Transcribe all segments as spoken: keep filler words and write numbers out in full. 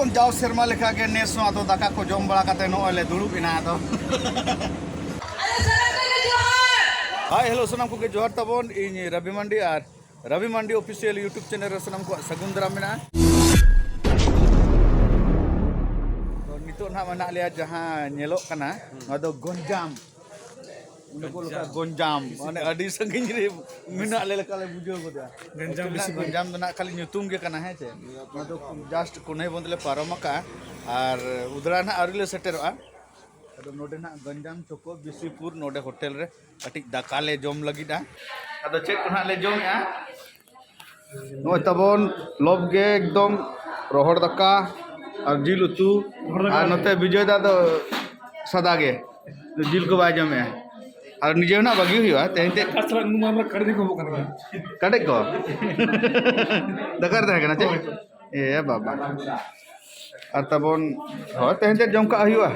ᱡᱟᱣ ᱥᱮᱨᱢᱟ ᱞᱮᱠᱟᱜᱮ ᱱᱮᱥ ᱦᱚᱸ ᱟᱫᱚ ᱫᱟᱠᱟ ᱠᱚ ᱡᱚᱢ ᱵᱟᱲᱟ ᱠᱟᱛᱮ ᱱᱚᱜᱼᱚᱭ ᱞᱮ ᱫᱩᱲᱩᱵ ᱮᱱᱟ ᱟᱫᱚ᱾ ᱦᱟᱭ, ᱦᱮᱞᱳ, ᱥᱟᱱᱟᱢ ᱠᱚᱜᱮ ᱡᱚᱦᱟᱨ ᱛᱟᱵᱚᱱ᱾ ᱤᱧ ᱨᱚᱵᱤ ᱢᱟᱱᱰᱤ ᱟᱨ ᱨᱚᱵᱤ ᱢᱟᱱᱰᱤ ᱚᱯᱷᱤᱥᱤᱭᱟᱞ YouTube ᱪᱮᱱᱮᱞ ᱨᱮ ᱥᱟᱱᱟᱢ ᱠᱚᱣᱟᱜ ᱥᱟᱹᱜᱩᱱ ᱫᱟᱨᱟᱢ ᱢᱮᱱᱟᱜᱼᱟ᱾ ᱛᱚ, ᱱᱤᱛᱚᱜ ᱱᱟᱦᱟᱜ ᱢᱮᱱᱟᱜ ᱞᱮᱭᱟ ᱡᱟᱦᱟᱸ ᱧᱮᱞᱚᱜ ᱠᱟᱱᱟ, ᱱᱚᱣᱟ ᱫᱚ ᱜᱚᱧᱡᱟᱢ᱾ ᱚᱸᱰᱮ ᱠᱚ ᱞᱮᱠᱟ ᱜᱚᱧᱡᱟᱢ, ᱢᱟᱱᱮ ᱟᱹᱰᱤ ᱥᱟᱺᱜᱤᱧ ᱨᱮ ᱢᱮᱱᱟᱜ ᱞᱮ ᱞᱮᱠᱟ ᱞᱮ ᱵᱩᱡᱷᱟᱹᱣ ᱜᱚᱫᱟ᱾ ᱜᱚᱧᱡᱟᱢ ᱵᱮᱥᱤ ᱜᱚᱧᱡᱟᱢ ᱫᱚ ᱱᱟᱜ ᱠᱷᱟᱹᱞᱤ ᱧᱩᱛᱩᱢ ᱜᱮ ᱠᱟᱱᱟ, ᱦᱮᱸ ᱪᱮ? ᱱᱚᱣᱟ ᱫᱚ just ᱠᱩᱱᱟᱹᱭ ᱵᱚᱱᱫᱽ ᱞᱮ ᱯᱟᱨᱚᱢ ᱟᱠᱟᱜᱼᱟ ᱟᱨ ᱩᱫᱽᱲᱟ ᱱᱟᱜ ᱟᱹᱣᱨᱤ ᱞᱮ ᱥᱮᱴᱮᱨᱚᱜᱼᱟ᱾ ᱟᱫᱚ ᱱᱚᱰᱮ ᱱᱟᱜ ᱜᱚᱧᱡᱟᱢ ᱪᱚᱠᱚ ᱵᱤᱥᱤᱯᱩᱨ ᱱᱚᱰᱮ ᱦᱳᱴᱮᱞ ᱨᱮ ᱠᱟᱹᱴᱤᱡ ᱫᱟᱠᱟ ᱞᱮ ᱡᱚᱢ ᱞᱟᱹᱜᱤᱫᱼᱟ᱾ ᱟᱫᱚ ᱪᱮᱫ ᱠᱚ ᱱᱟᱜ ᱞᱮ ᱡᱚᱢᱮᱜᱼᱟ? ᱱᱚᱜᱼᱚᱭ ᱛᱟᱵᱚᱱ ᱞᱚᱵ ᱜᱮ ᱮᱠᱫᱚᱢ ᱨᱚᱦᱚᱲ ᱫᱟᱠᱟ ᱟᱨ ᱡᱤᱞ ᱩᱛᱩ᱾ ᱟᱨ ᱱᱚᱛᱮ ᱵᱤᱡᱚᱭ ᱫᱟ ᱫᱚ ᱥᱟᱫᱟ ᱜᱮ, ᱡᱤᱞ ᱠᱚ ᱵᱟᱭ ᱡᱚᱢᱮᱜᱼᱟ᱾ ᱟᱨ ᱱᱤᱡᱮ ᱦᱚᱸ ᱱᱟᱜ ᱵᱟᱹᱜᱤ ᱦᱩᱭᱩᱜᱼᱟ ᱛᱮᱦᱮᱧ ᱛᱮ᱾ ᱫᱟᱠᱟ ᱥᱟᱞᱟᱜ ᱱᱩᱱᱩ ᱢᱟᱢᱞᱟ ᱠᱟᱲᱮ ᱠᱚ ᱮᱢᱚᱜ ᱠᱟᱱ ᱜᱮᱭᱟ᱾ ᱠᱟᱰᱮᱡ ᱠᱚ? ᱫᱟᱠᱟ ᱨᱮ ᱛᱟᱦᱮᱸ ᱠᱟᱱᱟ ᱪᱮ? ᱦᱳᱭ᱾ ᱮ ᱵᱟᱵᱟ᱾ ᱟᱨ ᱛᱟᱵᱚᱱ, ᱦᱳᱭ, ᱛᱮᱦᱮᱧ ᱛᱮ ᱡᱚᱢ ᱠᱟᱜ ᱦᱩᱭᱩᱜᱼᱟ,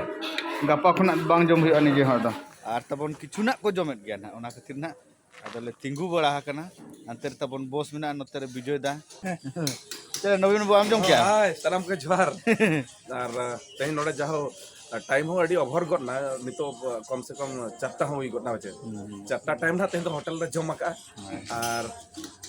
ᱜᱟᱯᱟ ᱠᱷᱚᱱᱟᱜ ᱵᱟᱝ ᱡᱚᱢ ᱦᱩᱭᱩᱜᱼᱟ ᱱᱤᱡᱮ ᱦᱚᱲ ᱫᱚ᱾ ᱟᱨ ᱛᱟᱵᱚᱱ ᱠᱤᱪᱷᱩ ᱱᱟᱜ ᱠᱚ ᱡᱚᱢᱮᱫ ᱜᱮᱭᱟ ᱱᱟᱜ, ᱚᱱᱟ ᱠᱷᱟᱹᱛᱤᱨ ᱱᱟᱜ ᱟᱫᱚᱞᱮ ᱛᱤᱸᱜᱩ ᱵᱟᱲᱟ ᱟᱠᱟᱱᱟ᱾ ᱦᱟᱱᱛᱮ ᱨᱮ ᱛᱟᱵᱚᱱ ᱵᱚᱥ ᱢᱮᱱᱟᱜᱼᱟ, ᱱᱚᱛᱮ ᱨᱮ ᱵᱤᱡᱚᱭ ᱫᱟ᱾ ᱪᱮᱫ ᱱᱚᱵᱤᱱ ᱵᱟᱵᱩ, ᱟᱢ ᱡᱚᱢ ᱠᱮᱜᱼᱟ? ᱦᱳᱭ, ᱥᱟᱱᱟᱢ ᱠᱚ ᱡᱚᱦᱟᱨ᱾ ᱟᱨ, ᱟ, ᱛᱮᱦᱮᱧ ᱱᱚᱰᱮ ᱡᱟᱦᱳ, ᱟ, ᱴᱟᱭᱤᱢ ᱦᱚᱸ ᱟᱹᱰᱤ ᱚᱵᱷᱟᱨ ᱜᱚᱫ ᱱᱟ᱾ ᱱᱤᱛᱚᱜ, ᱟ, ᱠᱚᱢ ᱥᱮ ᱠᱚᱢ ᱪᱟᱨᱴᱟ ᱦᱚᱸ ᱦᱩᱭ ᱜᱚᱫ ᱱᱟ, ᱪᱮ? ᱦᱩᱸ, ᱦᱩᱸ᱾ ᱪᱟᱨᱴᱟ ᱴᱟᱭᱤᱢ ᱱᱟᱦᱟᱜ ᱛᱮᱦᱮᱧ ᱫᱚ ᱦᱳᱴᱮᱞ ᱨᱮ ᱡᱚᱢ ᱟᱠᱟᱜᱼᱟ᱾ ᱦᱳᱭ᱾ ᱟᱨ,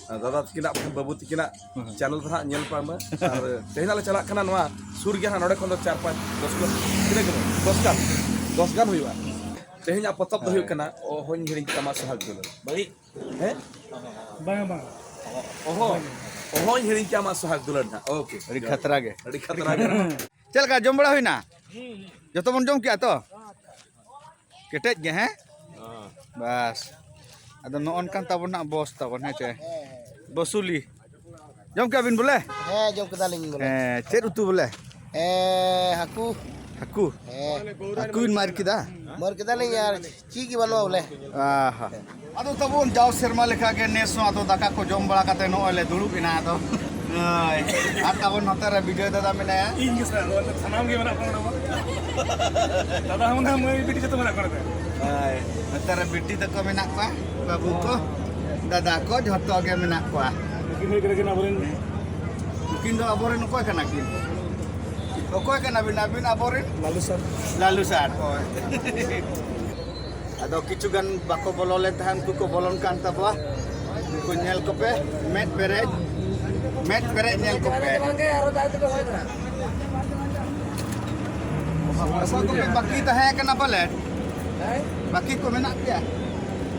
ᱟ, ᱫᱟᱫᱟ ᱛᱟᱹᱠᱤᱱᱟᱜ, ᱵᱟᱹᱵᱩ ᱛᱟᱹᱠᱤᱱᱟᱜ ᱦᱩᱸ᱾ ᱪᱮᱱᱮᱞ ᱫᱚ ᱦᱟᱸᱜ ᱧᱮᱞ ᱯᱮ ᱢᱟ᱾ ᱟᱨ ᱛᱮᱦᱮᱧ ᱱᱟᱜ ᱞᱮ ᱪᱟᱞᱟᱜ ᱠᱟᱱᱟ ᱱᱚᱣᱟ ᱥᱩᱨ ᱜᱮ ᱦᱟᱸᱜ, ᱱᱚᱰᱮ ᱠᱷᱚᱱ ᱫᱚ ᱪᱟᱨ ᱯᱟᱸᱪ, ᱫᱚᱥ ᱠᱤᱞᱳ, ᱛᱤᱱᱟᱹᱜ ᱠᱤᱞᱳ? ᱫᱚᱥ ᱜᱟᱱ, ᱫᱚᱥ ᱜᱟᱱ ᱦᱩᱭᱩᱜᱼᱟ᱾ ᱛᱮᱦᱮᱧᱟᱜ ᱯᱚᱛᱚᱵ ᱫᱚ ᱦᱩᱭᱩᱜ ᱦᱳᱭ᱾ ᱠᱟᱱᱟ ᱚᱦᱚᱧ ᱦᱤᱲᱤᱧ ᱛᱟᱢᱟ ᱥᱚᱦᱟᱜ ᱫᱩᱞᱟᱹᱲ᱾ ᱵᱟᱹᱲᱤᱡ᱾ ᱦᱮᱸ? ᱵᱟᱝᱟ, ᱵᱟᱝᱟ᱾ ᱚᱦᱚ, ᱚᱦᱚᱧ ᱦᱤᱲᱤᱧ ᱠᱮᱭᱟ ᱟᱢᱟᱜ ᱥᱚᱦᱟᱜ ᱫᱩᱞᱟᱹᱲ ᱱᱟᱦᱟᱜ᱾ ᱳᱠᱮ᱾ ᱟᱹᱰᱤ ᱠᱷᱟᱛᱨᱟ ᱜᱮ᱾ ᱟᱹᱰᱤ ᱠᱷᱟᱛᱨᱟ ᱜᱮ᱾ ᱪᱮᱫ ᱞᱮᱠᱟ, ᱡᱚᱢ ᱵᱟᱲᱟ ᱦᱩᱭᱱᱟ? ᱡᱚᱛᱚ ᱵᱚᱱ ᱡᱚᱢ ᱠᱮᱜᱼᱟ ᱛᱚ? ᱠᱮᱴᱮᱡ ᱜᱮ, ᱦᱮᱸ? ᱦᱮᱸ᱾ ᱵᱟᱥ᱾ ᱟᱫᱚ ᱱᱚᱜᱼᱚ ᱱᱚᱝᱠᱟᱱ ᱛᱟᱵᱚᱱ ᱱᱟᱜ ᱵᱚᱥ ᱛᱟᱵᱚᱱ, ᱦᱮᱸ ᱪᱮ? ᱵᱟᱹᱥᱩᱞᱤ᱾ ᱡᱚᱢ ᱠᱮᱜᱼᱟ ᱵᱤᱱ ᱵᱚᱞᱮ? ᱦᱮᱸ, ᱡᱚᱢ ᱠᱮᱫᱟᱞᱤᱧ ᱵᱚᱞᱮ᱾ ᱦᱮᱸ, ᱪᱮᱫ ᱩᱛᱩ ᱵᱚᱞᱮ? ᱦᱮᱸ, ᱦᱟᱹᱠᱩ᱾ ᱦᱟᱹᱠᱩ? ᱦᱮᱸ᱾ ᱦᱟᱹᱠᱩ ᱵᱤᱱ ᱢᱟᱨ ᱠᱮᱫᱟ? ᱢᱟᱨ ᱠᱮᱫᱟᱞᱤᱧ ᱟᱨ ᱪᱮᱫ ᱜᱮ ᱵᱟᱹᱱᱩᱜᱼᱟ ᱵᱚᱞᱮ᱾ ᱟᱦᱟ᱾ ᱟᱫᱚ ᱛᱟᱵᱚᱱ ᱡᱟᱣ ᱥᱮᱨᱢᱟ ᱞᱮᱠᱟᱜᱮ ᱱᱮᱥ ᱦᱚᱸ ᱟᱫᱚ ᱫᱟᱠᱟ ᱠᱚ ᱡᱚᱢ ᱵᱟᱲᱟ ᱠᱟᱛᱮ ᱱᱚᱜᱼᱚᱭ ᱞᱮ ᱫᱩᱲᱩᱵ ᱮᱱᱟ ᱟᱫᱚ᱾ ᱦᱳᱭ᱾ ᱟᱨ ᱛᱟᱵᱚᱱ ᱱᱚᱛᱮ ᱨᱮ ᱵᱤᱡᱚᱭ ᱫᱟᱫᱟ ᱢᱮᱱᱟᱭᱟ᱾ ᱤᱧ ᱜᱮ ᱥᱟᱨ, ᱥᱟᱱᱟᱢ ᱜᱮ ᱢᱮᱱᱟᱜ ᱠᱚᱣᱟ ᱱᱚᱰᱮ ᱢᱟ᱾ ᱫᱟᱫᱟ ᱦᱚᱸ ᱢᱮᱱᱟᱭᱟ, ᱢᱟᱹᱭ ᱵᱤᱴᱤ ᱡᱚᱛᱚ ᱢᱮᱱᱟᱜ ᱠᱚᱣᱟ ᱱᱚᱰᱮ᱾ ᱦᱳᱭ᱾ ᱱᱚᱛᱮ ᱨᱮ ᱵᱤᱴᱤ ᱛᱟᱠᱚ ᱢᱮᱱᱟᱜ ᱠᱚᱣᱟ, ᱵᱟᱹᱵᱩ ᱠᱚ, ᱫᱟᱫᱟ ᱠᱚ, ᱡᱷᱚᱛᱚ ᱜᱮ ᱢᱮᱱᱟᱜ ᱠᱚᱣᱟ᱾ ᱱᱩᱠᱤᱱ ᱦᱩᱭᱩᱜ ᱠᱟᱱᱟ ᱠᱤᱱ ᱟᱵᱚᱨᱮᱱ᱾ ᱱᱩᱠᱤᱱ ᱫᱚ ᱟᱵᱚᱨᱮᱱ ᱚᱠᱚᱭ ᱠᱟᱱᱟ ᱠᱤᱱ? ᱚᱠᱚᱭ ᱠᱟᱱᱟ ᱵᱤᱱ ᱟᱹᱵᱤᱱ? ᱟᱵᱚᱨᱮᱱ ᱞᱟᱞᱩ ᱥᱟᱨ᱾ ᱞᱟᱞᱩ ᱥᱟᱨ, ᱦᱳᱭ᱾ ᱟᱫᱚ ᱠᱤᱪᱷᱩ ᱜᱟᱱ ᱵᱟᱠᱚ ᱵᱚᱞᱚ ᱞᱮᱱ ᱛᱟᱦᱮᱸᱫ, ᱩᱱᱠᱩ ᱠᱚ ᱵᱚᱞᱚᱱ ᱠᱟᱱ ᱛᱟᱵᱚᱣᱟ᱾ ᱩᱱᱠᱩ ᱧᱮᱞ ᱠᱚᱯᱮ, ᱢᱮᱫ ᱯᱮᱨᱮᱡ, ᱢᱮᱫ ᱯᱮᱨᱮᱡ ᱧᱮᱞ ᱠᱚᱯᱮ᱾ ᱚᱠᱚᱭ ᱠᱚᱯᱮ ᱵᱟᱹᱠᱤ ᱛᱟᱦᱮᱸ ᱠᱟᱱᱟ ᱯᱟᱞᱮ? ᱵᱟᱹᱠᱤ ᱠᱚ ᱢᱮᱱᱟᱜ ᱯᱮᱭᱟ?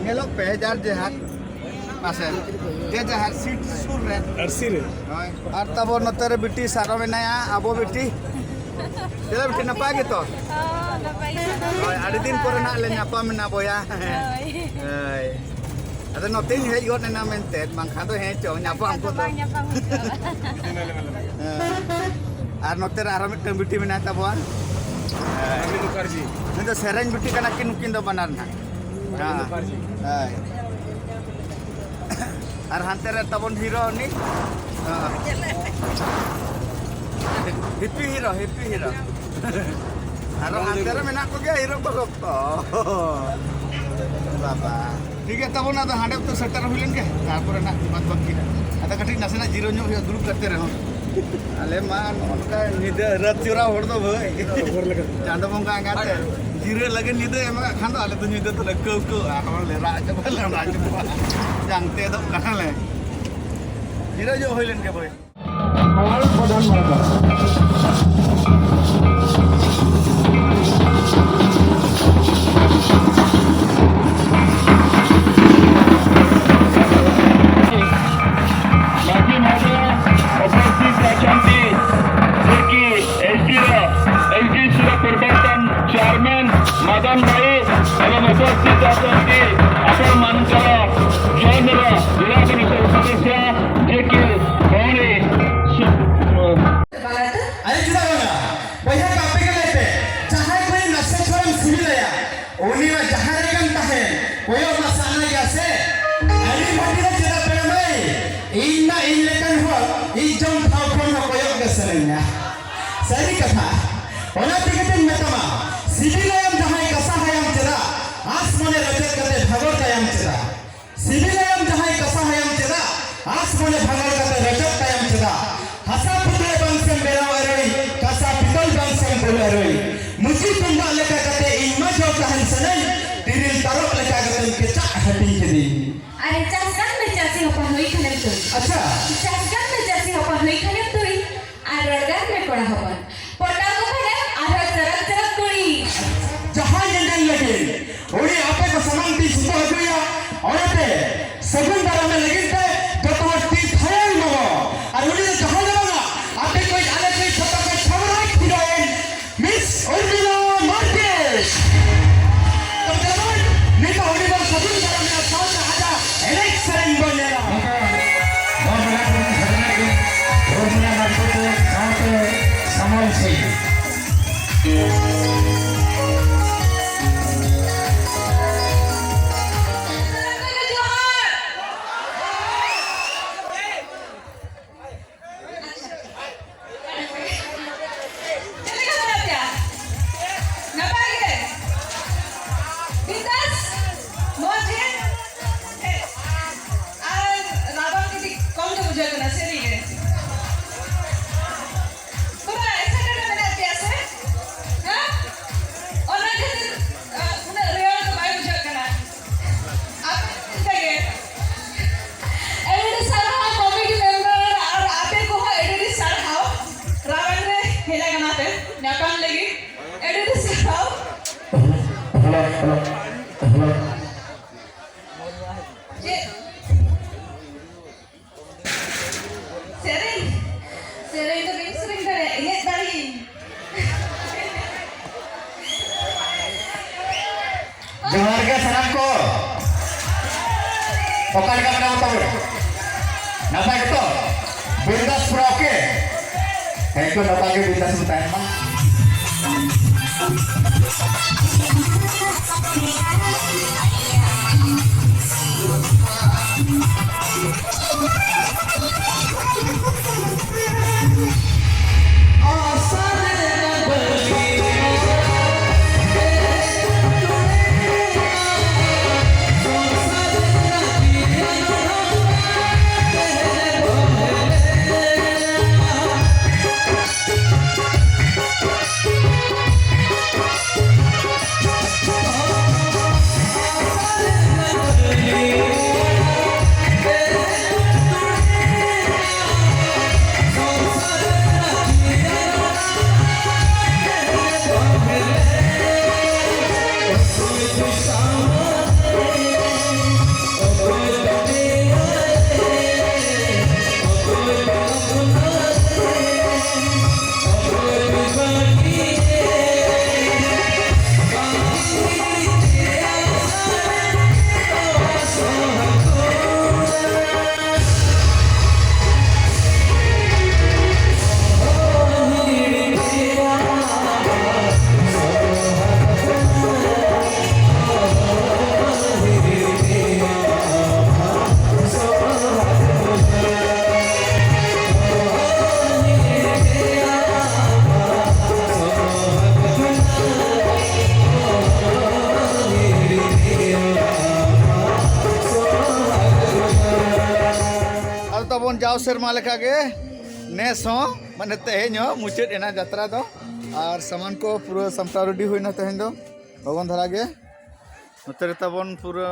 ᱧᱮᱞᱚᱜ ᱯᱮ ᱡᱟᱨ ᱡᱮᱦᱟᱨ᱾ ᱢᱟᱥᱮ, ᱡᱮ ᱡᱟᱦᱟᱨ ᱥᱤᱴ ᱥᱩᱨ ᱨᱮ᱾ ᱟᱹᱨᱥᱤ ᱨᱮ᱾ ᱦᱳᱭ᱾ ᱟᱨ ᱛᱟᱵᱚ ᱱᱚᱛᱮ ᱨᱮ ᱵᱤᱴᱤ ᱥᱟᱨᱚ ᱢᱮᱱᱟᱭᱟ, ᱟᱵᱚ ᱵᱤᱴᱤ᱾ ᱪᱮᱫ ᱞᱮᱠᱟ ᱵᱤᱴᱤ, ᱱᱟᱯᱟᱭ ᱜᱮᱛᱚ? ᱦᱚᱸ, ᱱᱟᱯᱟᱭ ᱜᱮ᱾ ᱦᱳᱭ, ᱟᱹᱰᱤ ᱫᱤᱱ ᱯᱚᱨᱮ ᱱᱟᱜ ᱞᱮ ᱧᱟᱯᱟᱢ ᱮᱱᱟ ᱵᱚᱭᱦᱟ᱾ ᱦᱳᱭ᱾ ᱦᱳᱭ᱾ ᱟᱫᱚ ᱱᱚᱛᱮᱧ ᱦᱮᱡ ᱜᱚᱫ ᱮᱱᱟ ᱢᱮᱱᱛᱮ, ᱵᱟᱝᱠᱷᱟᱱ ᱫᱚ ᱦᱮᱸ ᱪᱚᱝ ᱧᱟᱯᱟᱢ ᱟᱫᱚ ᱠᱚᱫᱚ᱾ ᱵᱟᱝ ᱧᱟᱯᱟᱢ ᱦᱩᱭ ᱠᱚᱜᱼᱟ᱾ ᱦᱮᱸ᱾ ᱟᱨ ᱱᱚᱛᱮ ᱨᱮ ᱟᱨᱦᱚᱸ ᱢᱤᱫᱴᱟᱝ ᱵᱤᱴᱤ ᱢᱮᱱᱟᱭ ᱛᱟᱵᱚᱣᱟ᱾ ᱨᱟᱱᱤ ᱢᱩᱠᱷᱟᱨᱡᱤ᱾ ᱱᱩᱭ ᱫᱚ ᱥᱮᱨᱮᱧ ᱵᱤᱴᱤ ᱠᱟᱱᱟ ᱠᱤᱱ, ᱱᱩᱠᱤᱱ ᱫᱚ ᱵᱟᱱᱟᱨ ᱱᱟᱜ᱾ ᱦᱮᱸ᱾ ᱦᱳᱭ᱾ ᱟᱨ ᱦᱟᱱᱛᱮ ᱨᱮ ᱛᱟᱵᱚᱱ ᱦᱤᱨᱳ ᱩᱱᱤ᱾ ᱦᱮᱸ᱾ ᱦᱤᱯᱤ ᱦᱤᱨᱳ, ᱦᱤᱯᱤ ᱦᱤᱨᱳ᱾ ᱟᱨᱚ ᱦᱟᱱᱛᱮ ᱨᱮ ᱢᱮᱱᱟᱜ ᱠᱚᱜᱮᱭᱟ ᱦᱤᱨᱳ ᱠᱚ ᱨᱚᱠᱛᱚ᱾ ᱵᱟᱵᱟ᱾ ᱴᱷᱤᱠ ᱜᱮᱭᱟ ᱛᱟᱵᱚᱱ, ᱟᱫᱚ ᱦᱟᱸᱰᱮ ᱩᱛᱟᱹᱨ ᱥᱮᱴᱮᱨ ᱦᱩᱭ ᱞᱮᱱ ᱜᱮ, ᱛᱟᱨᱯᱚᱨᱮ ᱱᱟᱜ ᱵᱟᱫ ᱵᱟᱹᱠᱤ ᱱᱟᱜ᱾ ᱟᱫᱚ ᱠᱟᱹᱴᱤᱡ ᱱᱟᱥᱮᱱᱟᱜ ᱡᱤᱨᱟᱹᱣ ᱧᱚᱜ ᱦᱩᱭᱩᱜᱼᱟ ᱫᱩᱲᱩᱵ ᱠᱟᱛᱮ ᱨᱮᱦᱚᱸ᱾ ᱟᱞᱮ ᱢᱟ ᱱᱚᱜᱼᱚ ᱱᱚᱝᱠᱟ ᱧᱤᱫᱟᱹ ᱨᱟᱛ ᱪᱚᱨᱟ ᱦᱚᱲ ᱫᱚ ᱵᱷᱟᱹᱭ᱾ ᱪᱟᱸᱫᱚ ᱵᱚᱸᱜᱟ ᱮᱸᱜᱟᱛᱮ ᱡᱤᱨᱟᱹᱜ ᱞᱟᱹᱜᱤᱫ ᱧᱤᱫᱟᱹ ᱮᱢ ᱟᱠᱟᱫ ᱠᱷᱟᱱ ᱫᱚ ᱟᱞᱮ ᱫᱚ ᱧᱤᱫᱟᱹ ᱫᱚᱞᱮ ᱠᱟᱹᱣ ᱠᱟᱹᱣ ᱟᱨ ᱦᱚᱲ ᱞᱮ ᱨᱟᱜ ᱪᱟᱵᱟ ᱞᱮ ᱨᱟᱜ ᱪᱟᱵᱟ᱾ ᱡᱟᱝ ᱛᱮᱫᱚᱜ ᱠᱟᱱᱟᱞᱮ᱾ ᱡᱤᱨᱟᱹᱣ ᱧᱚᱜ ᱦᱩᱭ ᱞᱮᱱ ᱜᱮ ᱵᱷᱟᱹᱭ᱾ ᱵᱷᱟᱨᱚᱛ ᱯᱨᱚᱫᱷᱟᱱ ᱢᱚᱱᱛᱨᱤ᱾ ମାଝୀ ମହୋଦୟ ଉପସ୍ଥିତ ଅଛନ୍ତି, ଯିଏକି ଏସ୍ଡିର, ଏସ୍ଡିସିର ପୂର୍ବତନ ଚେୟାରମ୍ୟାନ ମଦନ ଭାଇ ଏବଂ ଉପସ୍ଥିତ ଅଛନ୍ତି ଆପଣମାନଙ୍କର ଜୋନ୍ର ଜିଲ୍ଲା ପରିଷଦ ସଦସ୍ୟ, ଯିଏକି ଭଉଣୀ ସୁ- ᱟᱨᱮ ᱪᱮᱫᱟᱜ ᱵᱟᱝᱟ? ᱵᱚᱭᱦᱟ ᱠᱚ ᱟᱯᱮ ᱜᱮ ᱞᱟᱹᱭ ᱯᱮ, ᱡᱟᱦᱟᱸᱭ ᱠᱚ ᱱᱟᱥᱮ ᱛᱷᱚᱲᱟᱢ ᱥᱤᱵᱤᱞᱟᱭᱟ, ᱩᱱᱤ ᱢᱟ ᱡᱟᱦᱟᱸ ᱨᱮᱜᱮᱢ ᱛᱟᱦᱮᱱ, ᱠᱚᱭᱚᱜ ᱢᱟ ᱥᱟᱱᱟ ᱜᱮᱭᱟ ᱥᱮ? ᱟᱹᱰᱤ ᱵᱷᱟᱹᱜᱤ ᱫᱚ ᱪᱮᱫᱟᱜ ᱯᱮᱲᱟ ᱢᱟᱹᱭ? ᱤᱧ ᱢᱟ ᱤᱧ ᱞᱮᱠᱟᱱ ᱦᱚᱲ ᱤᱧ ᱡᱚᱢ ᱴᱷᱟᱶ ᱠᱷᱚᱱ ᱦᱚᱸ ᱠᱚᱭᱚᱜ ᱜᱮ ᱥᱟᱱᱟᱧᱟ᱾ ᱥᱟᱹᱨᱤ ᱠᱟᱛᱷᱟ, ᱚᱱᱟ ᱛᱮᱜᱮ ᱛᱚᱧ ᱢᱮᱛᱟᱢᱟ, ᱥᱤᱵᱤᱞᱟᱭᱟᱢ ᱡᱟᱦᱟᱸᱭ ᱠᱟᱥᱟ ᱦᱟᱭᱟᱢ ᱪᱮᱫᱟᱜ, ᱟᱸᱥ ᱢᱚᱱᱮ ᱨᱮᱪᱮᱫ ᱠᱟᱛᱮ ᱵᱷᱟᱜᱚᱲ ᱛᱟᱭᱟᱢ ᱪᱮᱫᱟᱜ? ᱥᱤᱵᱤᱞᱟᱭᱟᱢ ᱡᱟᱦᱟᱸᱭ ᱠᱟᱥᱟ ᱦᱟᱭᱟᱢ ᱪᱮᱫᱟᱜ, ᱟᱸᱥ ᱢᱚᱱᱮ ᱵᱷᱟᱜᱚᱲ ᱠᱟᱛᱮ ᱨᱮᱪᱮᱫ ᱛᱟᱭᱟᱢ ᱪᱮᱫᱟᱜ? ᱦᱟᱥᱟ ᱯᱩᱛᱲᱟᱹ ᱵᱟᱝ ᱥᱮᱢ ᱵᱮᱱᱟᱣ ᱟᱹᱨᱟᱹᱲᱤ, ᱠᱟᱥᱟ ᱦᱟᱹᱴᱤᱧ ᱠᱤᱫᱤᱧ᱾ ᱟᱨᱮ ᱪᱟᱥ ᱠᱟᱜ ᱢᱮ ᱪᱟᱹᱥᱤ ᱦᱚᱯᱚᱱ ᱦᱩᱭ ᱠᱷᱟᱱᱮᱢ ᱛᱩᱭ᱾ ᱟᱪᱪᱷᱟ᱾ ᱪᱟᱥ ᱠᱟᱜ ᱢᱮ ᱪᱟᱹᱥᱤ ᱦᱚᱯᱚᱱ ᱦᱩᱭ ᱠᱷᱟᱱᱮᱢ ᱛᱩᱭ᱾ ᱟᱨ ᱨᱚᱲ ᱠᱟᱜ ᱢᱮ ᱠᱚᱲᱟ ᱦᱚᱯᱚᱱ᱾ ᱯᱚᱴᱟᱣ ᱠᱚ ᱠᱷᱟᱱᱮᱢ ᱟᱨᱦᱚᱸ ᱪᱚᱨᱚᱠ ᱪᱚᱨᱚᱠ ᱠᱩᱲᱤ᱾ ᱡᱟᱦᱟᱸ ᱧᱮᱧᱮᱞ ᱞᱟᱹᱜᱤᱫ ᱩᱱᱤ ᱟᱯᱮ ᱠᱚ ᱥᱟᱱᱟᱢ ᱛᱤᱧ ᱥᱩᱛᱩᱜ ᱦᱚᱪᱚᱭᱟ᱾ ᱚᱱᱟᱛᱮ ᱥᱟᱹᱜᱩᱱ ᱫᱟᱨᱟᱢᱮ ᱞᱟᱹᱜᱤᱫ ᱛᱮ ᱡᱚᱛᱚ ᱦᱚᱲ ᱛᱤ ᱛᱷᱟᱭᱚ ᱮᱢᱚᱜ᱾ ᱟᱨ ᱩᱱᱤ ᱫᱚ ᱡᱟᱦᱟᱸᱭ ᱫᱚ ᱵᱟᱝᱟ, ᱟᱯᱮ ᱠᱚ ᱟᱞᱮ ᱠᱚ ᱡᱷᱚᱛᱚ ᱠᱚ ᱪᱷᱟᱵᱲᱟ ᱠᱷᱤᱨᱟᱭᱮᱱ᱾ ᱢᱤᱥ ᱩᱨᱢᱤᱞᱟ ᱢᱟᱨᱰᱤ᱾ ᱛᱚᱵᱮ ᱪᱚᱞᱚ ᱵᱚᱱ, ᱱᱤᱛᱚᱜ ᱩᱱᱤ ᱵᱚᱱ ᱥᱟᱹᱜᱩᱱ ᱫᱟᱨᱟᱢᱮᱭᱟ, ᱥᱟᱶᱛᱮ ᱟᱡᱟᱜ ᱮᱱᱮᱡ ᱥᱮᱨᱮᱧ ᱵᱚᱱ ᱧᱮᱞᱟ᱾ ᱱᱚᱝᱠᱟ ᱵᱚᱱ ᱵᱚᱸᱜᱟ ᱵᱩᱨᱩ ᱥᱮᱴᱮᱨ ᱞᱟᱹᱜᱤᱫ ᱩᱨᱢᱤᱞᱟ ᱢᱟᱨᱰᱤ ᱥᱟᱶᱛᱮ ᱥᱟᱢᱚᱞ ᱥᱤᱝ᱾ ᱡᱚᱦᱟᱨ᱾ ᱪᱮᱫ ᱞᱮᱠᱟ ᱢᱮᱱᱟᱜ ᱯᱮᱭᱟ? ᱱᱟᱯᱟᱭ ᱜᱮ? ᱵᱤᱱᱫᱟᱥ? ᱢᱚᱡᱽ ᱜᱮ? ᱟᱨ ᱨᱟᱵᱟᱝ ᱠᱟᱹᱴᱤᱡ ᱠᱚᱢ ᱜᱮ ᱵᱩᱡᱷᱟᱹᱜ ᱠᱟᱱᱟ, ᱥᱟᱹᱨᱤ ᱜᱮ᱾ ᱯᱩᱨᱟᱹ excited ᱢᱮᱱᱟᱜ ᱯᱮᱭᱟ ᱥᱮ? ᱦᱮᱸ? ᱚᱱᱟ ᱠᱷᱟᱹᱛᱤᱨ, ᱟ, ᱩᱱᱟᱹᱜ ᱨᱮᱭᱟᱲ ᱫᱚ ᱵᱟᱭ ᱵᱩᱡᱷᱟᱹᱜ ᱠᱟᱱᱟ᱾ ᱟᱯᱮ ᱪᱮᱫ ᱞᱮᱠᱟ ᱜᱮ? ᱟᱹᱰᱤ ᱟᱹᱰᱤ ᱥᱟᱨᱦᱟᱣ committee member ᱟᱨ ᱟᱯᱮ ᱠᱚᱦᱚᱸ ᱟᱹᱰᱤ ᱟᱹᱰᱤ ᱥᱟᱨᱦᱟᱣ᱾ ᱨᱟᱵᱟᱝ ᱨᱮ ᱦᱮᱡ ᱟᱠᱟᱱᱟ ᱯᱮ ᱧᱟᱯᱟᱢ ᱞᱟᱹᱜᱤᱫ᱾ ᱟᱹᱰᱤ ᱟᱹᱰᱤ ᱥᱟᱨᱦᱟᱣ᱾ Hello, hello, hello. ᱪᱮᱫ? ᱥᱮᱨᱮᱧ? ᱥᱮᱨᱮᱧ ᱫᱚ ᱵᱟᱹᱧ ᱥᱮᱨᱮᱧ ᱫᱟᱲᱮᱭᱟᱜᱼᱟ, ᱮᱱᱮᱡ ᱫᱟᱲᱮᱭᱟᱜᱼᱟᱹᱧ᱾ ᱡᱚᱦᱟᱨ ᱜᱮ ᱥᱟᱱᱟᱢ ᱠᱚ᱾ ᱚᱠᱟ ᱞᱮᱠᱟ ᱢᱮᱱᱟᱜ ᱵᱚᱱᱟ? ᱱᱟᱯᱟᱭ ᱜᱮᱛᱚ? ᱵᱤᱱᱫᱟᱥ ᱯᱩᱨᱟ OK? ᱦᱮᱸ ᱠᱚ, ᱱᱚᱝᱠᱟ ᱜᱮ ᱵᱤᱱᱫᱟᱥ ᱵᱚᱱ ᱛᱟᱦᱮᱱ ᱢᱟ᱾ ᱥᱮᱨᱢᱟ ᱞᱮᱠᱟᱜᱮ ᱱᱮᱥ ᱦᱚᱸ, ᱢᱟᱱᱮ ᱛᱮᱦᱮᱧ ᱦᱚᱸ ᱢᱩᱪᱟᱹᱫ ᱮᱱᱟ ᱡᱟᱛᱨᱟ ᱫᱚ᱾ ᱟᱨ ᱥᱟᱢᱟᱱ ᱠᱚ ᱯᱩᱨᱟᱹ ᱥᱟᱢᱴᱟᱣ ᱨᱮᱰᱤ ᱦᱩᱭᱱᱟ ᱛᱮᱦᱮᱧ ᱫᱚ ᱞᱚᱜᱚᱱ ᱫᱷᱟᱨᱟ ᱜᱮ᱾ ᱱᱚᱛᱮ ᱨᱮ ᱛᱟᱵᱚᱱ ᱯᱩᱨᱟᱹ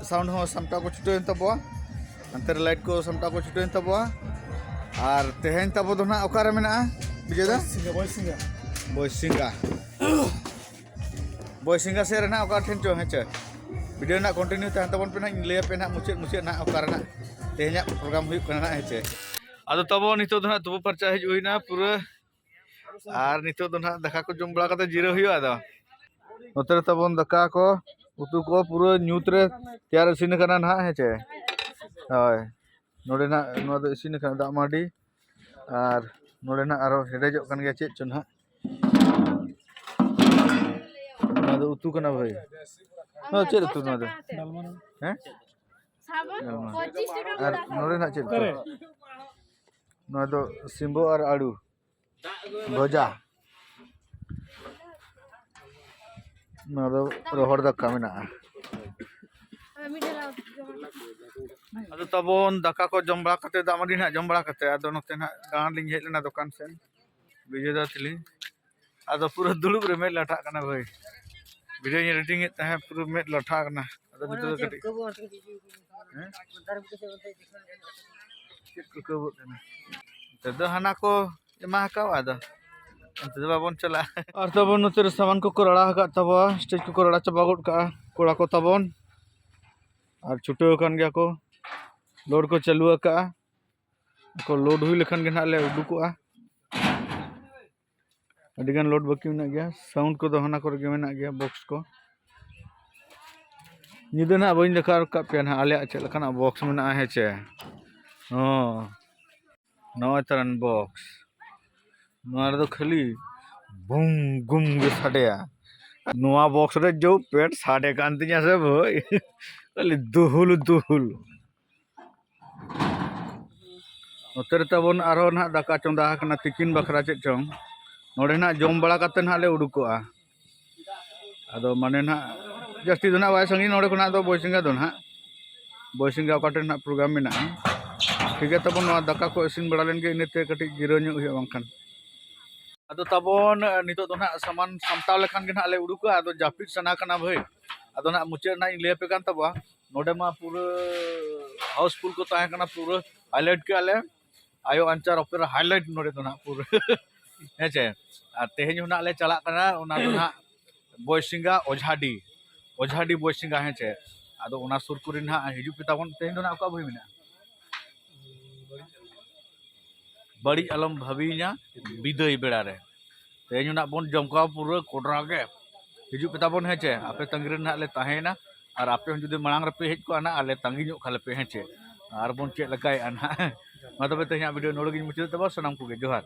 ᱥᱟᱣᱩᱱᱰ ᱦᱚᱸ ᱥᱟᱢᱴᱟᱣ ᱠᱚ ᱪᱷᱩᱴᱟᱹᱣᱮᱱ ᱛᱟᱵᱚᱣᱟ, ᱦᱟᱱᱛᱮ ᱨᱮ ᱞᱟᱭᱤᱴ ᱠᱚ ᱥᱟᱢᱴᱟᱣ ᱠᱚ ᱪᱷᱩᱴᱟᱹᱣᱮᱱ ᱛᱟᱵᱚᱣᱟ᱾ ᱟᱨ ᱛᱮᱦᱮᱧ ᱛᱟᱵᱚ ᱫᱚ ᱱᱟᱦᱟᱜ ᱚᱠᱟᱨᱮ ᱢᱮᱱᱟᱜᱼᱟ ᱵᱤᱡᱚᱭ ᱫᱟ? ᱵᱚᱭᱥᱤᱝᱜᱟ, ᱵᱚᱭᱥᱤᱝᱜᱟ᱾ ᱵᱚᱭᱥᱤᱝᱜᱟ᱾ ᱵᱚᱭᱥᱤᱝᱜᱟ ᱥᱮᱫ ᱨᱮ ᱱᱟᱦᱟᱜ ᱚᱠᱟ ᱴᱷᱮᱱ ᱪᱚ, ᱦᱮᱸ ᱪᱮ? ᱵᱷᱤᱰᱤᱭᱳ ᱨᱮᱱᱟᱜ ᱠᱚᱱᱴᱤᱱᱤᱭᱩ ᱛᱟᱦᱮᱱ ᱛᱟᱵᱚᱱ ᱯᱮ ᱱᱟᱦᱟᱜ, ᱤᱧ ᱞᱟᱹᱭ ᱟᱯᱮ ᱱᱟᱦᱟᱜ ᱢᱩᱪᱟᱹᱫ ᱢᱩᱪᱟᱹᱫ ᱱᱟᱦᱟᱜ ᱚᱠᱟ ᱨᱮᱱᱟᱜ ᱛᱮᱦᱮᱧᱟᱜ ᱯᱨᱳᱜᱨᱟᱢ ᱦᱩᱭᱩᱜ ᱠᱟᱱᱟ ᱱᱟᱦᱟᱜ, ᱦᱮᱸ ᱪᱮ? ᱟᱫᱚ ᱛᱟᱵᱚ ᱱᱤᱛᱚᱜ ᱫᱚ ᱱᱟᱦᱟᱜ ᱛᱩᱯᱩ ᱯᱷᱟᱨᱪᱟ ᱦᱮᱡ ᱦᱩᱭᱱᱟ ᱯᱩᱨᱟᱹ, ᱟᱨ ᱱᱤᱛᱚᱜ ᱫᱚ ᱱᱟᱦᱟᱜ ᱫᱟᱠᱟ ᱠᱚ ᱡᱚᱢ ᱵᱟᱲᱟ ᱠᱟᱛᱮ ᱡᱤᱨᱟᱹᱣ ᱦᱩᱭᱩᱜᱼᱟ᱾ ᱟᱫᱚ ᱱᱚᱛᱮ ᱨᱮ ᱛᱟᱵᱚᱱ ᱫᱟᱠᱟ ᱠᱚ, ᱩᱛᱩ ᱠᱚ ᱯᱩᱨᱟᱹ ᱧᱩᱛ ᱨᱮ ᱛᱮᱭᱟᱨ ᱤᱥᱤᱱ ᱟᱠᱟᱱᱟ ᱱᱟᱦᱟᱜ, ᱦᱮᱸ ᱪᱮ? ᱦᱳᱭ, ᱱᱚᱰᱮ ᱱᱟᱦᱟᱜ ᱱᱚᱣᱟ ᱫᱚ ᱤᱥᱤᱱ ᱟᱠᱟᱱᱟ ᱫᱟᱜ ᱢᱟᱹᱰᱤ, ᱟᱨ ᱱᱚᱰᱮ ᱱᱟᱦᱟᱜ ᱟᱨᱚ ᱦᱮᱰᱮᱡᱚᱜ ᱠᱟᱱ ᱜᱮᱭᱟ ᱪᱮᱫ ᱪᱚ ᱱᱟᱦᱟᱜ᱾ ᱱᱚᱣᱟ ᱫᱚ ᱩᱛᱩ ᱠᱟᱱᱟ ᱵᱷᱟᱹᱭ᱾ ᱱᱚᱣᱟ ᱪᱮᱫ ᱩᱛᱩ ᱱᱚᱣᱟ ᱫᱚ? ᱦᱮᱸ? ᱰᱟᱞᱢᱟ᱾ ᱟᱨ ᱱᱚᱰᱮ ᱱᱟᱦᱟᱜ ᱪᱮᱫ ᱩᱛᱩ? ᱱᱚᱣᱟ ᱫᱚ ᱥᱤᱢᱵᱚ ᱟᱨ ᱟᱹᱞᱩ ᱵᱷᱚᱡᱟ᱾ ᱱᱚᱣᱟ ᱫᱚ ᱨᱚᱦᱚᱲ ᱫᱟᱠᱟ ᱢᱮᱱᱟᱜᱼᱟ᱾ ᱟᱫᱚ ᱛᱟᱵᱚᱱ ᱫᱟᱠᱟ ᱠᱚ ᱡᱚᱢ ᱵᱟᱲᱟ ᱠᱟᱛᱮ, ᱫᱟᱜ ᱢᱟᱹᱰᱤ ᱱᱟᱦᱟᱜ ᱡᱚᱢ ᱵᱟᱲᱟ ᱠᱟᱛᱮ, ᱟᱫᱚ ᱱᱚᱛᱮ ᱱᱟᱦᱟᱜ ᱫᱟᱬᱟᱱ ᱞᱤᱧ ᱦᱮᱡ ᱞᱮᱱᱟ ᱫᱚᱠᱟᱱ ᱥᱮᱱ, ᱵᱤᱡᱚᱭ ᱫᱟ ᱛᱟᱹᱞᱤᱧ᱾ ᱟᱫᱚ ᱯᱩᱨᱟᱹ ᱫᱩᱲᱩᱵ ᱨᱮ ᱢᱮᱫ ᱞᱟᱴᱷᱟᱜ ᱠᱟᱱᱟ ᱵᱷᱟᱹᱭ᱾ ᱵᱷᱤᱰᱤᱭᱳᱧ ᱮᱰᱤᱴᱤᱝ ᱮᱫ ᱛᱟᱦᱮᱸᱫ, ᱯᱩᱨᱟᱹ ᱢᱮᱫ ᱞᱟᱴᱷᱟ ᱠᱟᱱᱟ᱾ ᱟᱫᱚ ᱱᱤᱛᱚᱜ ᱫᱚ ᱠᱟᱹᱴᱤᱡ, ᱦᱮᱸ? ᱪᱮᱫ ᱠᱚ ᱟᱹᱭᱠᱟᱹᱣ ᱠᱟᱱᱟ? ᱱᱤᱛᱚᱜ ᱫᱚ ᱦᱟᱱᱟ ᱠᱚ ᱮᱢᱟ ᱟᱠᱟᱣᱟ, ᱟᱫᱚ ᱚᱱᱛᱮ ᱫᱚ ᱵᱟᱵᱚᱱ ᱪᱟᱞᱟᱜᱼᱟ᱾ ᱟᱨ ᱛᱟᱵᱚᱱ ᱱᱚᱛᱮ ᱨᱮ ᱥᱟᱢᱟᱱ ᱠᱚᱠᱚ ᱨᱟᱲᱟ ᱟᱠᱟᱫ ᱛᱟᱵᱚᱣᱟ, ᱥᱴᱮᱡᱽ ᱠᱚᱠᱚ ᱨᱟᱲᱟ ᱪᱟᱵᱟ ᱜᱚᱫ ᱠᱟᱜᱼᱟ ᱠᱚᱲᱟ ᱠᱚ ᱛᱟᱵᱚᱱ᱾ ᱟᱨ ᱪᱷᱩᱴᱟᱹᱣ ᱟᱠᱟᱱ ᱜᱮᱭᱟ ᱠᱚ, ᱞᱳᱰ ᱠᱚ ᱪᱟᱹᱞᱩ ᱟᱠᱟᱜᱼᱟ᱾ ᱠᱚ ᱞᱳᱰ ᱦᱩᱭ ᱞᱮᱠᱷᱟᱱ ᱜᱮ ᱱᱟᱦᱟᱜ ᱞᱮ ᱩᱰᱩᱠᱚᱜᱼᱟ᱾ ᱟᱹᱰᱤᱜᱟᱱ ᱞᱳᱰ ᱵᱟᱹᱠᱤ ᱢᱮᱱᱟᱜ ᱜᱮᱭᱟ᱾ ᱥᱟᱣᱩᱱᱰ ᱠᱚᱫᱚ ᱦᱟᱱᱟ ᱠᱚᱨᱮ ᱜᱮ ᱢᱮᱱᱟᱜ ᱜᱮᱭᱟ, ᱵᱚᱠᱥ ᱠᱚ᱾ ᱧᱤᱫᱟᱹ ᱱᱟᱦᱟᱜ ᱵᱟᱹᱧ ᱫᱮᱠᱷᱟᱣ ᱨᱟᱠᱟᱵ ᱯᱮᱭᱟ ᱱᱟᱦᱟᱜ ᱟᱞᱮᱭᱟᱜ ᱪᱮᱫ ᱞᱮᱠᱟᱱᱟᱜ ᱵᱚᱠᱥ ᱢᱮᱱᱟᱜᱼᱟ, ᱦᱮᱸ ᱪᱮ? ᱦᱚᱸ, ᱱᱚᱜᱼᱚᱭ ᱛᱟᱨᱟᱱ ᱵᱚᱠᱥ᱾ ᱱᱚᱣᱟ ᱨᱮᱫᱚ ᱠᱷᱟᱹᱞᱤ ᱵᱩᱢ ᱜᱩᱢ ᱜᱮ ᱥᱟᱰᱮᱭᱟ᱾ ᱱᱚᱣᱟ ᱵᱚᱠᱥ ᱨᱮ ᱡᱚ ᱯᱮᱴ ᱥᱟᱰᱮ ᱠᱟᱱ ᱛᱤᱧᱟ ᱥᱮ ᱵᱷᱟᱹᱭ, ᱠᱷᱟᱹᱞᱤ ᱫᱩᱦᱩᱞ ᱫᱩᱦᱩᱞ᱾ ᱱᱚᱛᱮ ᱨᱮ ᱛᱟᱵᱚᱱ ᱟᱨᱦᱚᱸ ᱱᱟᱦᱟᱜ ᱫᱟᱠᱟ ᱪᱚᱸᱫᱟ ᱟᱠᱟᱱᱟ ᱛᱤᱠᱤᱱ ᱵᱟᱠᱷᱨᱟ ᱪᱮᱫ ᱪᱚᱝ᱾ ᱱᱚᱰᱮ ᱱᱟᱦᱟᱜ ᱡᱚᱢ ᱵᱟᱲᱟ ᱠᱟᱛᱮ ᱱᱟᱦᱟᱜ ᱞᱮ ᱩᱰᱩᱠᱚᱜᱼᱟ᱾ ᱟᱫᱚ ᱢᱟᱱᱮ ᱱᱟᱦᱟᱜ ᱡᱟᱹᱥᱛᱤ ᱫᱚ ᱱᱟᱦᱟᱜ ᱵᱟᱭ ᱥᱟᱺᱜᱤᱧ, ᱱᱚᱰᱮ ᱠᱷᱚᱱᱟᱜ ᱫᱚ ᱵᱚᱭᱥᱤᱝᱜᱟ ᱫᱚ ᱱᱟᱦᱟᱜ, ᱵᱚᱭᱥᱤᱝᱜᱟ ᱚᱠᱟ ᱴᱷᱮᱱ ᱱᱟᱦᱟᱜ ᱯᱨᱳᱜᱨᱟᱢ ᱢᱮᱱᱟᱜᱼᱟ᱾ ᱴᱷᱤᱠ ᱜᱮᱭᱟ ᱛᱟᱵᱚᱱ, ᱱᱚᱣᱟ ᱫᱟᱠᱟ ᱠᱚ ᱤᱥᱤᱱ ᱵᱟᱲᱟ ᱞᱮᱱ ᱜᱮ, ᱤᱱᱟᱹᱛᱮ ᱠᱟᱹᱴᱤᱡ ᱡᱤᱨᱟᱹᱣ ᱧᱚᱜ ᱦᱩᱭᱩᱜᱼᱟ ᱵᱟᱝᱠᱷᱟᱱ᱾ ᱟᱫᱚ ᱛᱟᱵᱚᱱ, ᱱᱤᱛᱚᱜ ᱫᱚ ᱱᱟᱦᱟᱜ ᱥᱟᱢᱟᱱ ᱥᱟᱢᱴᱟᱣ ᱞᱮᱠᱷᱟᱱ ᱜᱮ ᱱᱟᱦᱟᱜ ᱞᱮ ᱩᱰᱩᱠᱚᱜᱼᱟ᱾ ᱟᱫᱚ ᱡᱟᱹᱯᱤᱫ ᱥᱟᱱᱟ ᱠᱟᱱᱟ ᱵᱷᱟᱹᱭ, ᱟᱫᱚ ᱱᱟᱦᱟᱜ ᱢᱩᱪᱟᱹᱫ ᱨᱮᱱᱟᱜ ᱤᱧ ᱞᱟᱹᱭ ᱟᱯᱮ ᱠᱟᱱ ᱛᱟᱵᱚᱣᱟ᱾ ᱱᱚᱰᱮ ᱢᱟ ᱯᱩᱨᱟᱹ ᱦᱟᱣᱩᱥᱯᱷᱩᱞ ᱠᱚ ᱛᱟᱦᱮᱸ ᱠᱟᱱᱟ, ᱯᱩᱨᱟᱹ ᱦᱟᱭᱞᱟᱭᱤᱴ ᱠᱮᱜᱼᱟ ᱞᱮ᱾ ᱟᱭᱳ ᱟᱧᱪᱟᱨ ᱚᱯᱮᱨᱟ ᱦᱟᱭᱞᱟᱭᱤᱴ ᱱᱚᱰᱮ ᱫᱚ ᱱᱟᱦᱟᱜ ᱯᱩᱨᱟᱹ᱾ ᱦᱮᱸ ᱪᱮ? ᱟᱨ ᱛᱮᱦᱮᱧ ᱦᱚᱸ ᱱᱟᱦᱟᱜ ᱞᱮ ᱪᱟᱞᱟᱜ ᱠᱟᱱᱟ ᱚᱱᱟ ᱫᱚ ᱱᱟᱦᱟᱜ ᱵᱚᱭᱥᱤᱝᱜᱟ ᱚᱡᱷᱟᱰᱤ, ᱚᱡᱷᱟᱰᱤ ᱵᱚᱭᱥᱤᱝᱜᱟ, ᱦᱮᱸ ᱪᱮ? ᱟᱫᱚ ᱚᱱᱟ ᱥᱩᱨ ᱠᱚᱨᱮ ᱱᱟᱦᱟᱜ ᱦᱤᱡᱩᱜ ᱯᱮ ᱛᱟᱵᱚᱱ᱾ ᱛᱮᱦᱮᱧ ᱫᱚ ᱱᱟᱦᱟᱜ ᱚᱠᱟ ᱵᱳᱭ ᱢᱮᱱᱟᱜᱼᱟ? ᱵᱟᱹᱲᱤᱡ ᱟᱞᱚᱢ ᱵᱷᱟᱹᱵᱤᱭᱤᱧᱟ ᱵᱤᱫᱟᱹᱭ ᱵᱮᱲᱟ ᱨᱮ᱾ ᱛᱮᱦᱮᱧ ᱦᱚᱸ ᱱᱟᱦᱟᱜ ᱵᱚᱱ ᱡᱚᱢ ᱠᱚᱣᱟ ᱯᱩᱨᱟᱹ ᱠᱚᱰᱨᱟ ᱜᱮ᱾ ᱦᱤᱡᱩᱜ ᱯᱮ ᱛᱟᱵᱚᱱ, ᱦᱮᱸ ᱪᱮ? ᱟᱯᱮ ᱛᱟᱺᱜᱤ ᱨᱮ ᱱᱟᱦᱟᱜ ᱞᱮ ᱛᱟᱦᱮᱸᱭᱮᱱᱟ᱾ ᱟᱨ ᱟᱯᱮ ᱦᱚᱸ ᱡᱩᱫᱤ ᱢᱟᱲᱟᱝ ᱨᱮᱯᱮ ᱦᱮᱡ ᱠᱚᱜᱼᱟ ᱱᱟᱦᱟᱜ, ᱟᱞᱮ ᱛᱟᱺᱜᱤ ᱧᱚᱜ ᱠᱷᱟᱱ ᱞᱮᱯᱮ, ᱦᱮᱸ ᱪᱮ? ᱟᱨ ᱵᱚᱱ ᱪᱮᱫ ᱞᱮᱠᱟᱭᱮᱫᱼᱟ ᱱᱟᱦᱟᱜ᱾ ᱢᱟ ᱛᱚᱵᱮ ᱛᱮᱦᱮᱧᱟᱜ ᱵᱷᱤᱰᱤᱭᱳ ᱱᱚᱰᱮ ᱜᱤᱧ ᱢᱩᱪᱟᱹᱫ ᱛᱟᱵᱚᱱᱟ᱾ ᱥᱟᱱᱟᱢ ᱠᱚᱜᱮ ᱡᱚᱦᱟᱨ᱾